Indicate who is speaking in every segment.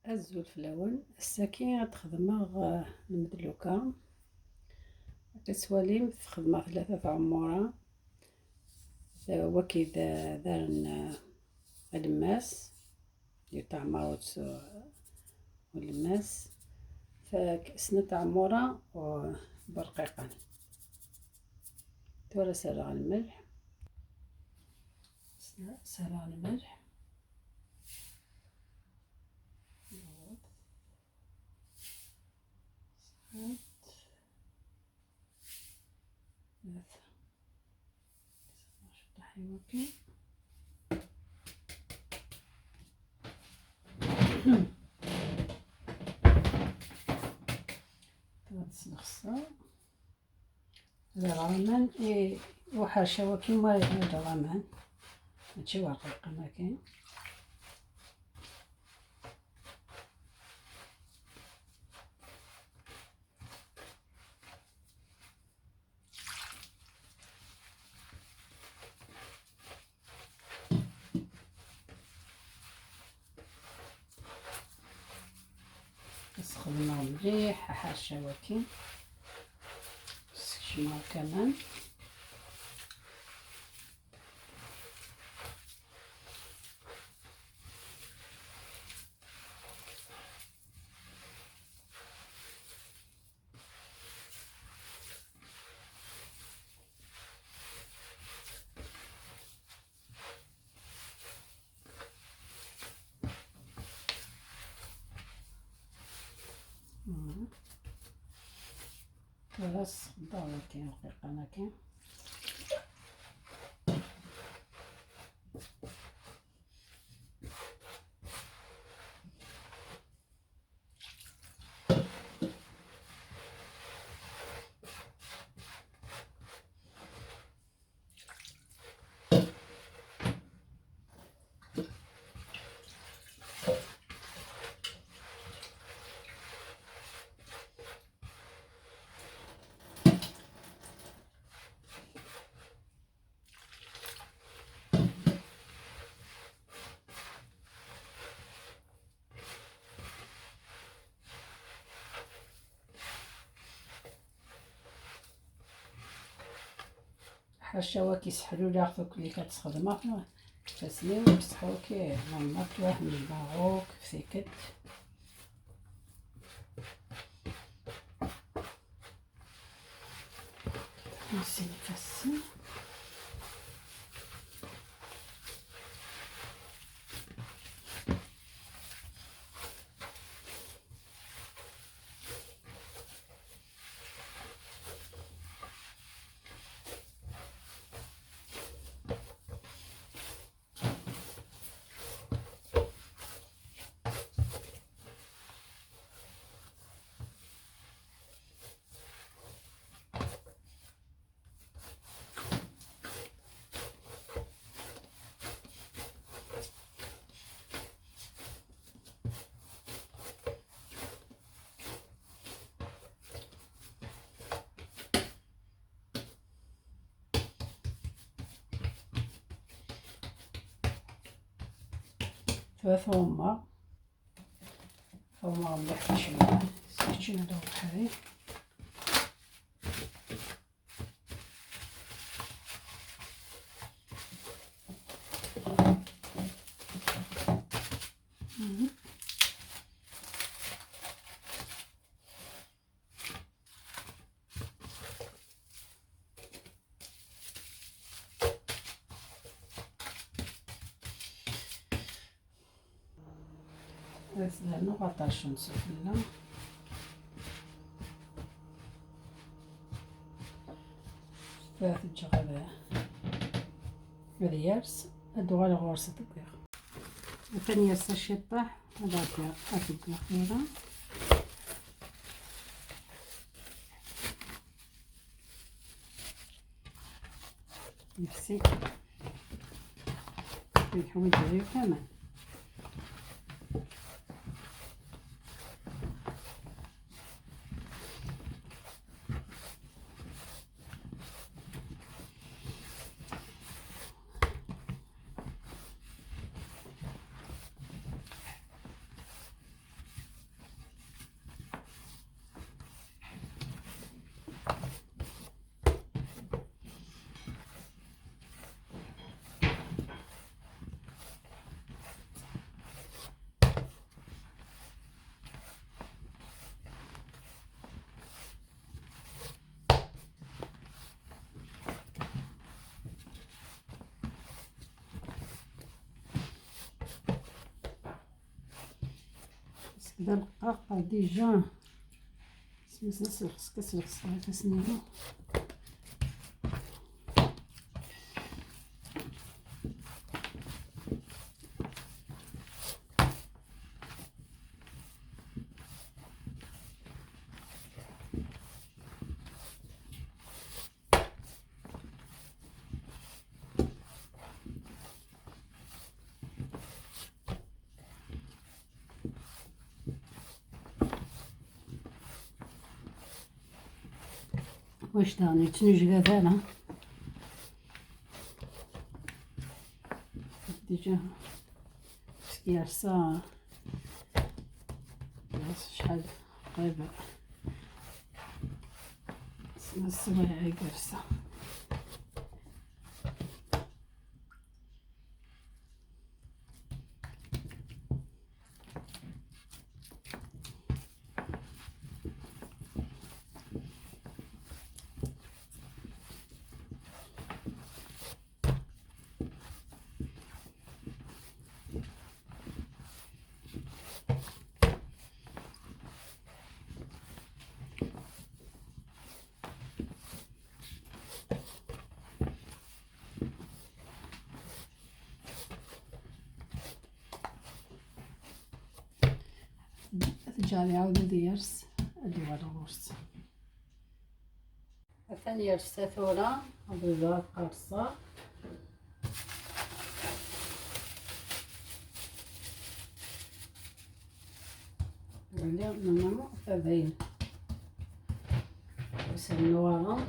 Speaker 1: أزول فلاون الساكي غتخدمغ المدلوكة كتواليم تخدمغ ثلاثة عمورة وكي دارن الماس يتعمروت والماس فسنة عمورة برقيقا تورا سرغ الملح سرغ الملح الرمان وحاشا كيما الرمان ماشي ورقيقة ما كاين. نسخنو مليح حاشا وكي شمال كمان. خلاص ضاوي كاين رقيقة كاين. حاشا كيسحلو لها دوك اللي كتخدمها تسليو بصح هو كي نورمال واحد من في سكت. نسي ثومة ثومة مليح شوية سكتشينا دو بحالي. نغطاش نسفلنا ثلاث جغابة ريالس أدوغال غورس تقيق الثانية الشطح هذا أتوقع خيرا. نفسي الحوايج غير كمان. تبدا القاقة déjà سمس كسلخس كسنينو. واش داني تنجي هذا déjà parce que يرسا شحال قريبة السوايع يرسا. جاري عاود يرس اللي غورس الثانية يرسا ثورة بيضاء قرصة ولا نورمالمون فباين وسنوارا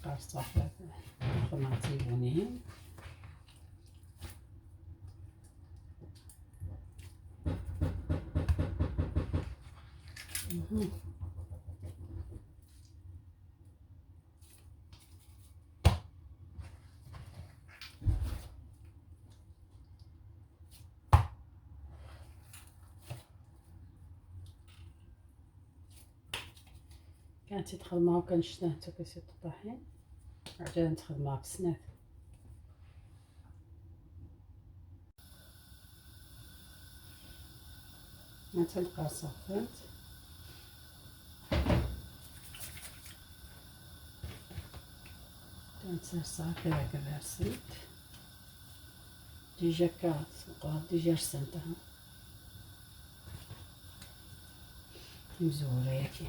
Speaker 1: قرصة خماتيبونين. كانت تخدمها وكنشتاه كيسيط الطحين عجلة تخدمها في سنات. تلقى صفات تنسرسها كذا كذا رسمت déjà كا déjà رسمتها مزورة ياكي.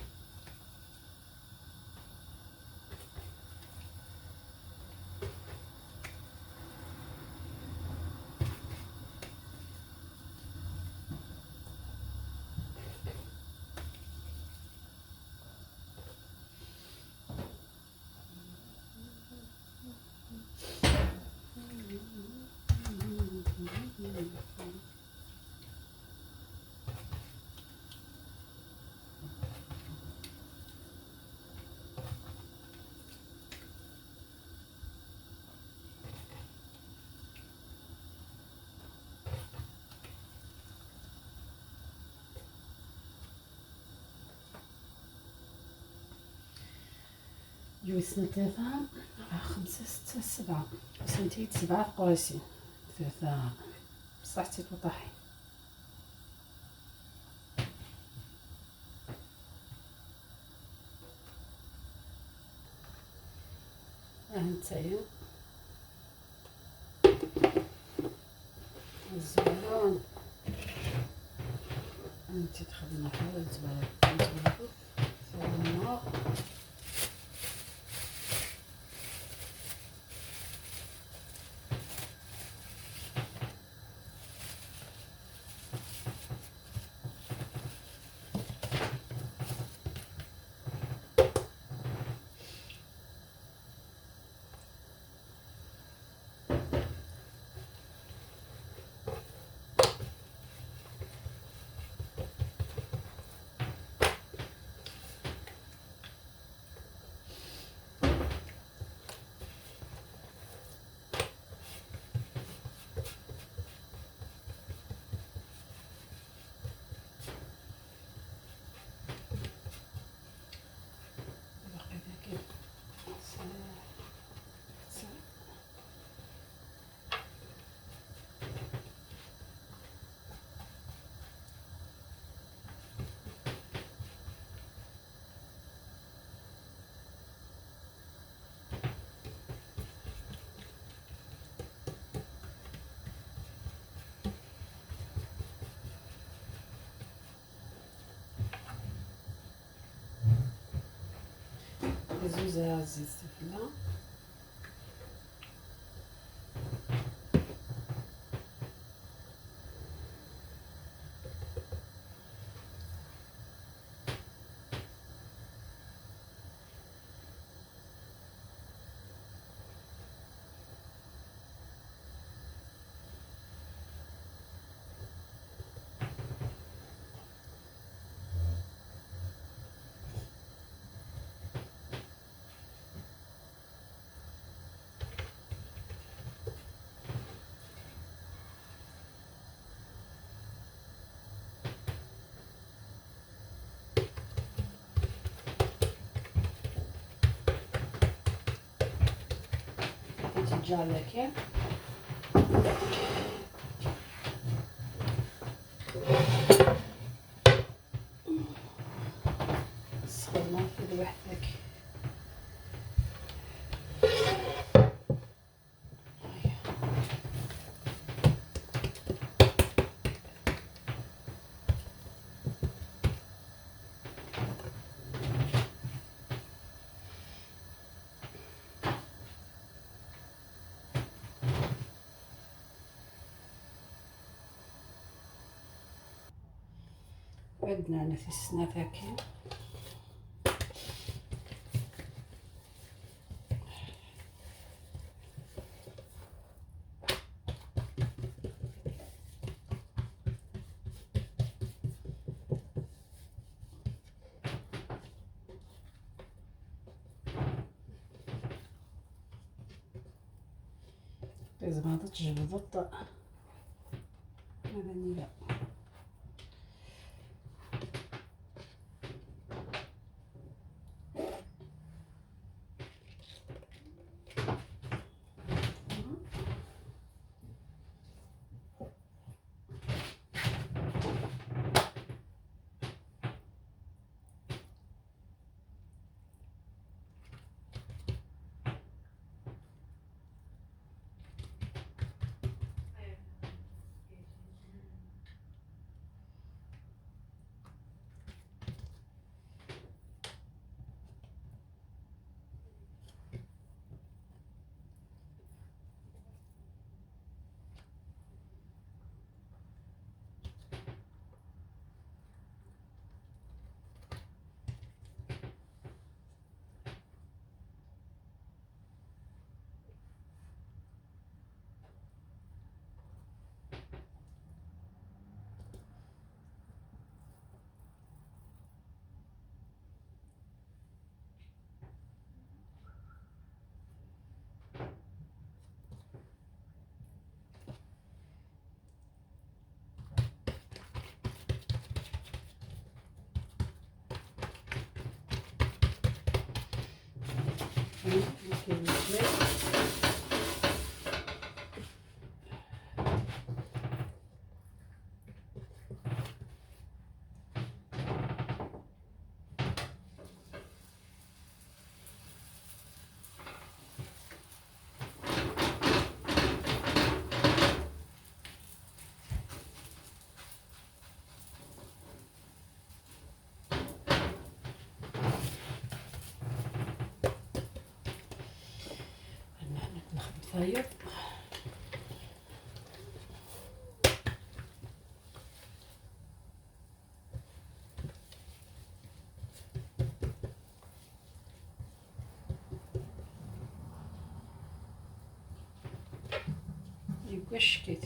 Speaker 1: جوج اثنين 3 4 5 6 7 سنتيت 7 قواسين 3 بصح تيتوطاحي. هانتايا الزبالة انتي تخدمها الزبالة الزبالة زوزة الزيت فلا. تتجعل سخنة في لوحدك. عندنا أنا في السنة هاكي لازم هذا تجبد هذا نيلة. طيب يبقى شكيت.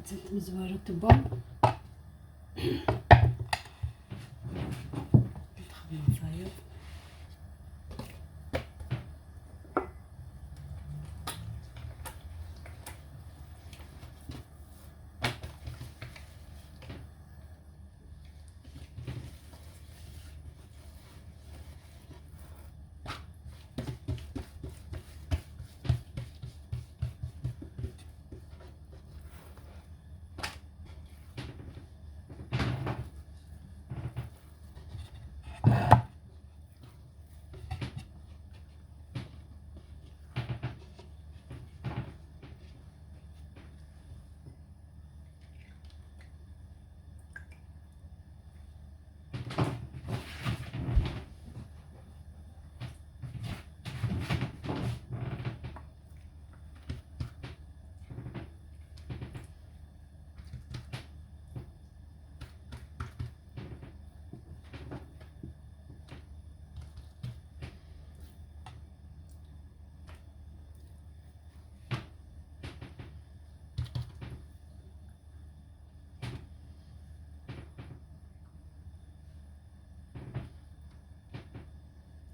Speaker 1: تمزوارو تبون تخدم فايض.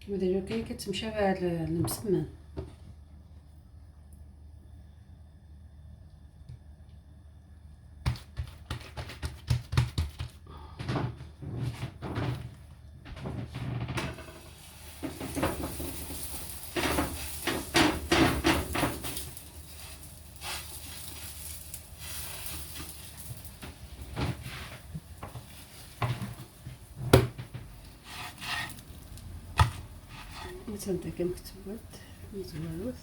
Speaker 1: وديرو كي كتمشى هاد المسمن. مثلا كنكتبوت مزوروث.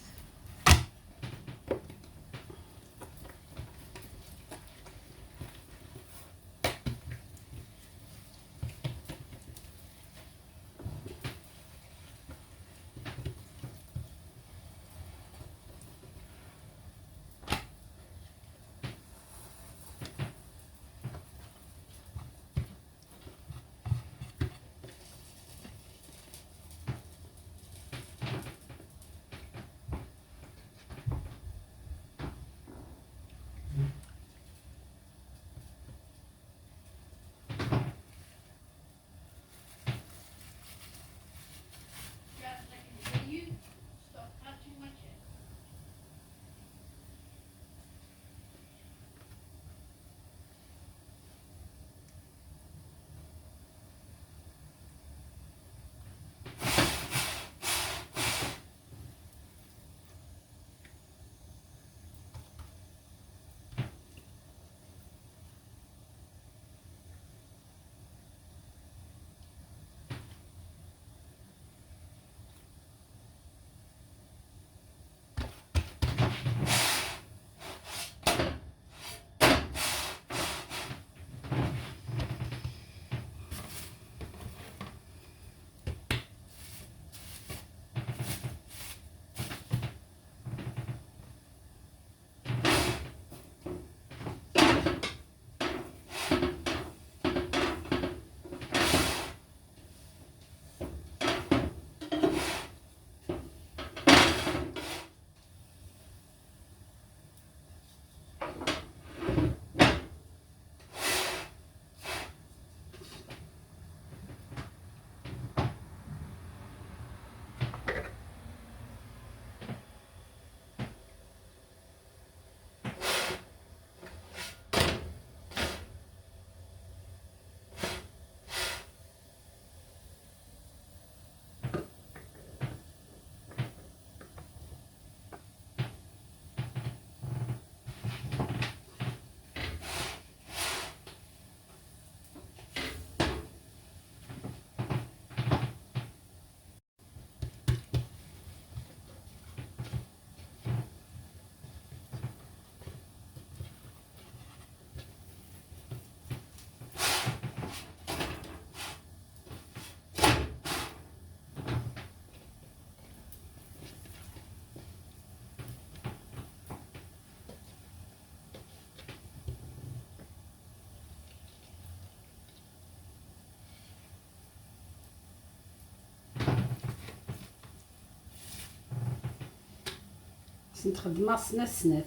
Speaker 1: نتخدم سنة سنات.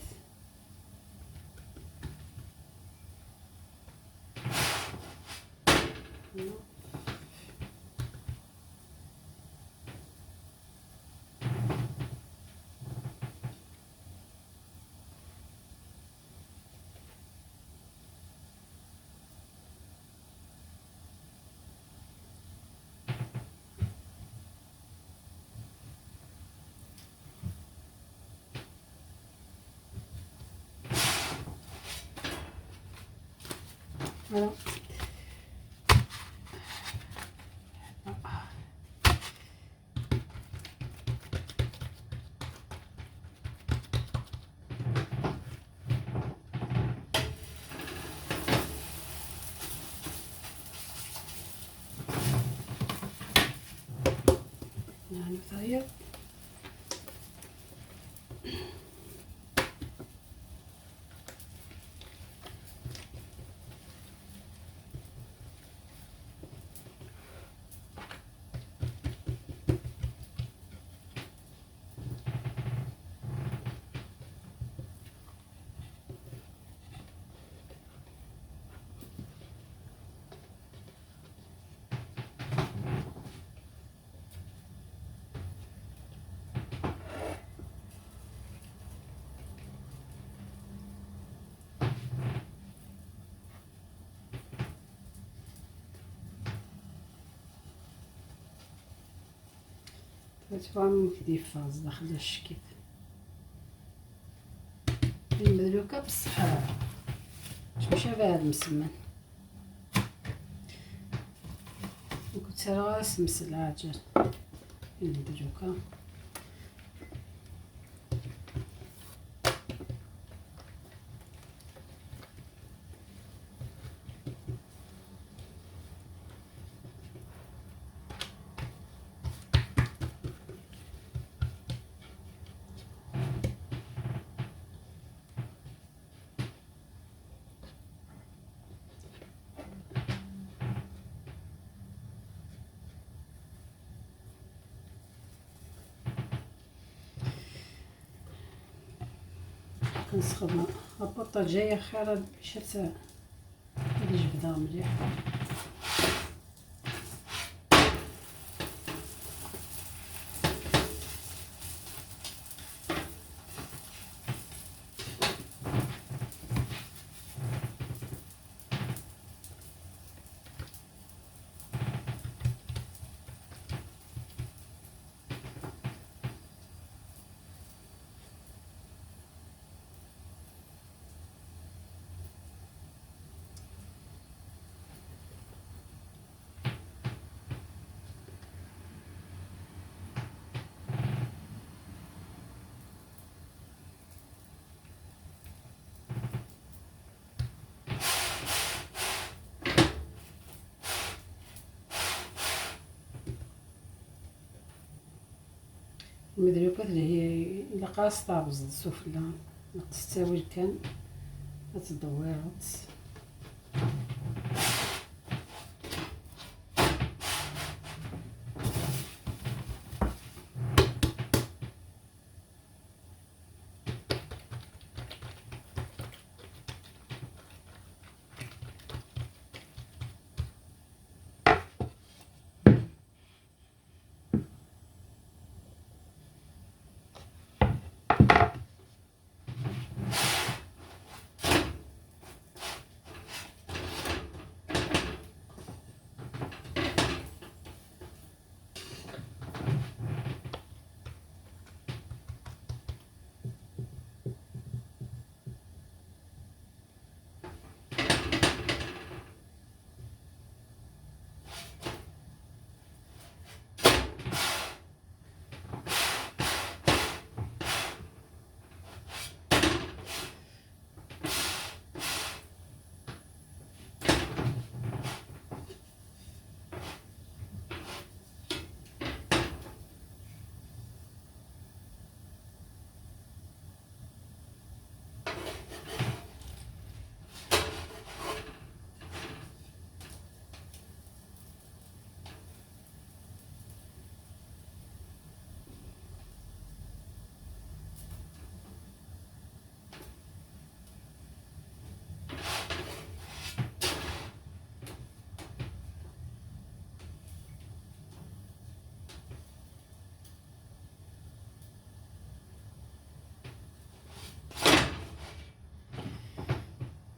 Speaker 1: Voilà. يعني تفهم كيف داخل الشكيت المدلوكه بالصحراء ماشي هذا المسمن كنت راس مسلاجر المدلوكه. كنسخن البطة جاية خير باش تجبدها مليح. المدريوكات اللي هي إلا قاص طابز السفلى تستوي كان تدويرات.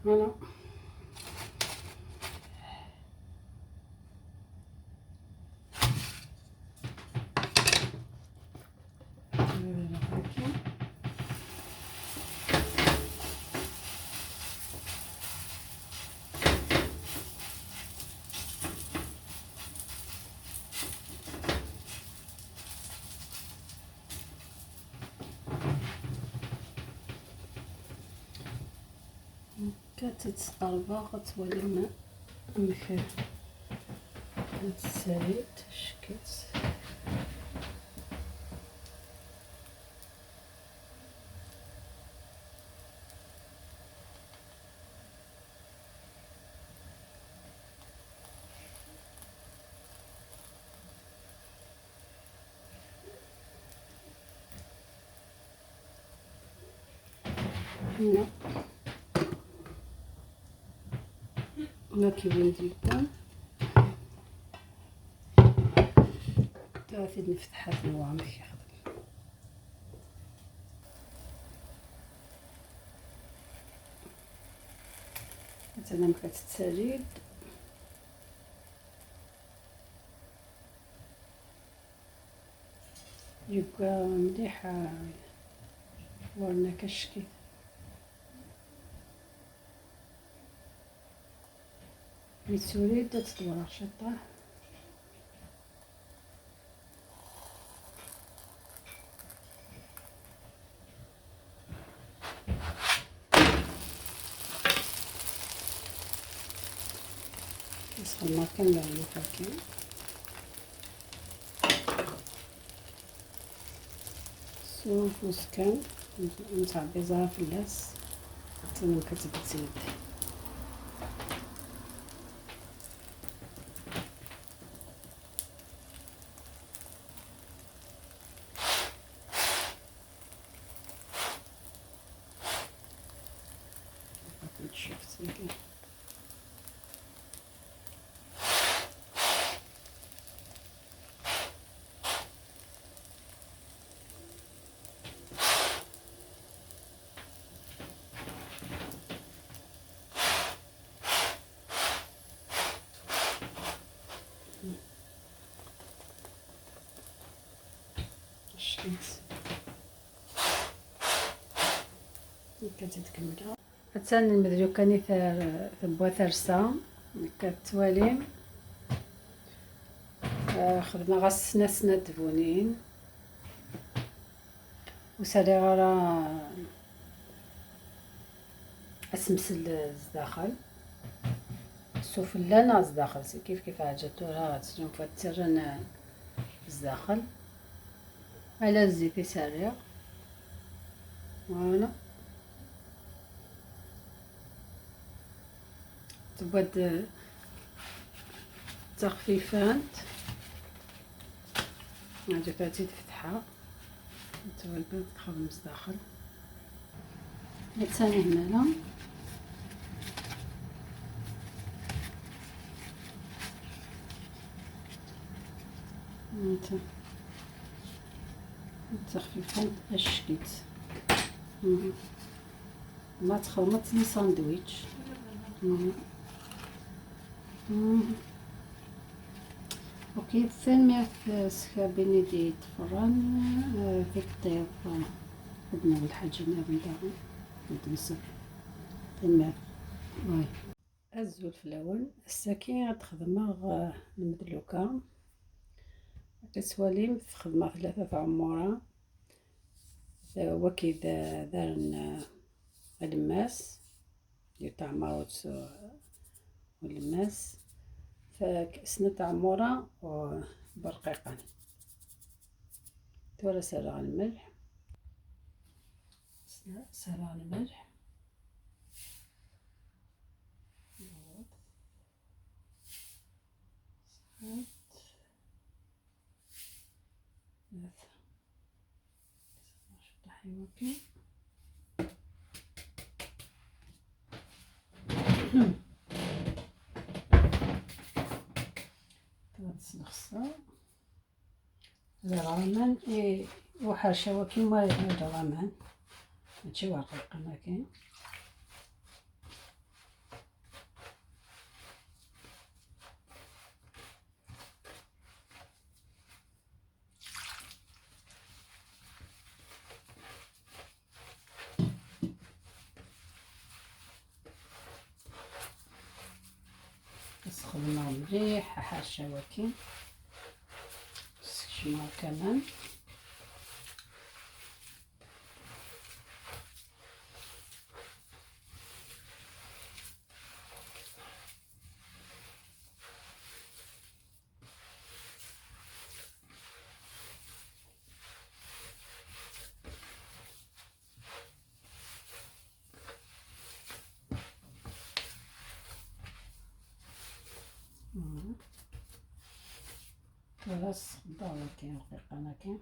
Speaker 1: Voilà. كتتقربا غتولي ما أمك تسالي تشكيت. هنا كيبان ديالكم تعرفي نفتحها في نوع يخدم. مثلا كتتساليد يبقى مليح ورنا كشكي. متسولي تدور شطه نسخن كامل الفاكهة. سوف وسكان نتاع بيزار في اللاس تنم كتبتزيد. كتتكملها حتى المدلوكه كاني ثبوا ثرسه كتوالي. خدنا غا سنة سنة دبونين وسالي غرا اسمسل الداخل السفلى ناز داخل كيف كيف عجبتو راه تجي مفترن الداخل على الزيت سريع. فوالا تبغى تخفيفات عجبتها تزيد فتحة تولي تخدم داخل. الثاني هنا تخفيفات الشكيت ما تخلطني ساندويتش. اوكي ثاني سخابيني دي تفرن فيك طيب عندنا الحاجة نتاعو نتمسك ثاني واي الزول في الاول الساكن غتخدم المدلوكه كتوالي تخدم 3 عموره وكي دارن الماس يتعمروت والماس فسنة عمورة وبرقيقة. تورا سرع الملح سرع الملح تنخصو الرمان وحاشا وكيما الرمان ماشي واقع ما كاين. مليح حاشا وكي شنو كمان خلاص ضاوي كاين رقيقة كاين.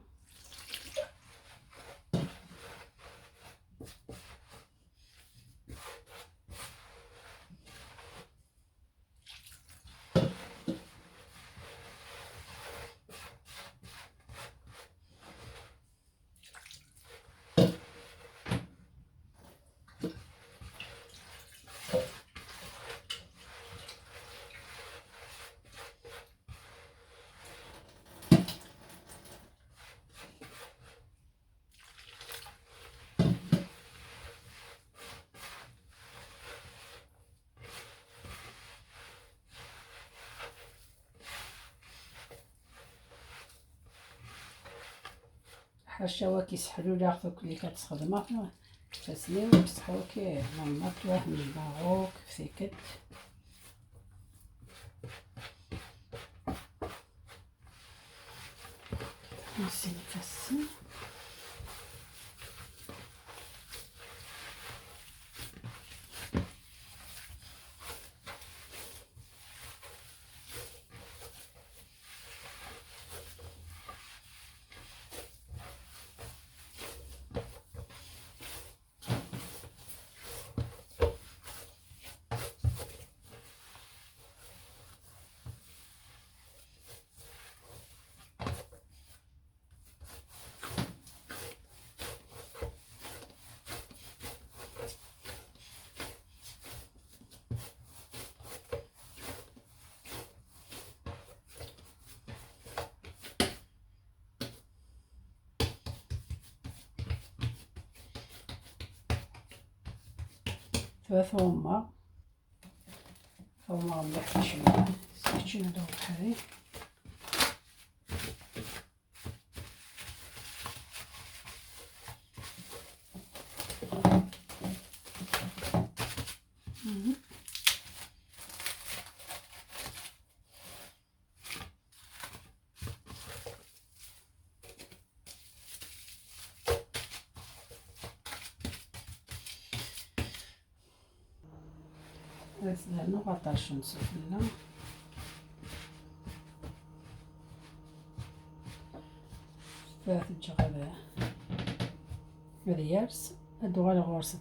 Speaker 1: حاشا كيسحلو لا دوك اللي كتخدم تسليو بصح كي ما تواه نجمعوك في سكت ثومة ثومة مليح شوية سكتشينا دو بحالي نغطاش نسفلنا ثلاث جغل ريالس أدوغال غورس.